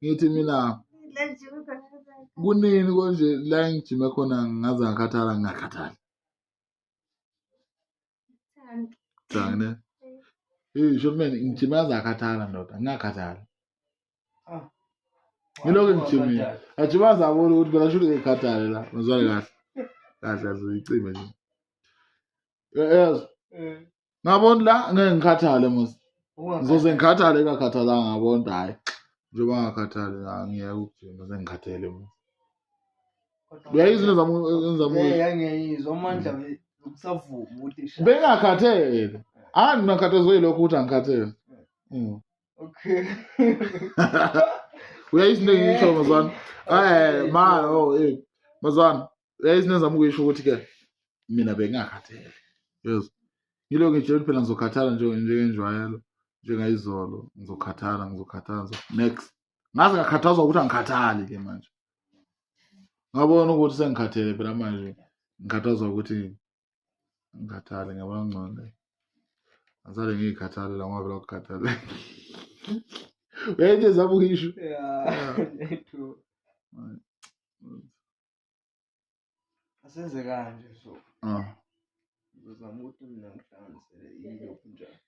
Ngithi mina kunini konje la engijime khona ngaze ngakhathala ngingakhathali. Cha ne. Hey, sho mina ngijime ngaze ngakhathala ndoda, ngingakhathali. Ah. Ngilokhu ngijimile. Ajima azabona ukuthi phela shuthi ngikhathale la. Ngizwale kahle. Kahle kahle icime nje. Yazi. Ngabona la ngeke ngikhathale mos. Ngizoze ngikhathale ngakhathalanga ngabona ukuthi hhayi njengoba ngakhathali la ngiyeke ukujima sengikhathele mos. Uyayizwa into engizama engizama Eh, yangiyayizwa amandla ukusavuma ukuthi sha. Bengakhathele. Hayi mina ngikhathazwe yilokho ukuthi angikhathele. Okay. Uyayizwa into engiyisho mazwana? Eh ma oh eh mazwana uyayizwa into engizama ukuyisho ukuthi ke mina bengingakhathele. Yes. Ngilokhu ngitshela phela ngizokhathala nje njengenjwayelo njengayizolo ngizokhathala ngizokhathala next ngaze ngakhathazwa ukuthi angikhathali ke manje. Ngabona ukuthi sengikhathele phela manje ngikhathazwa ukuthi ngikhathale ngiyabona ngcono angisale ngiyikhathale la ngoba phela ukukhathala uyayinto ezama ukuyisho. Yeah. Asenze kanje so. Ah. Ngizozama ukuthi mina ngihlanganisele ilokhu njalo.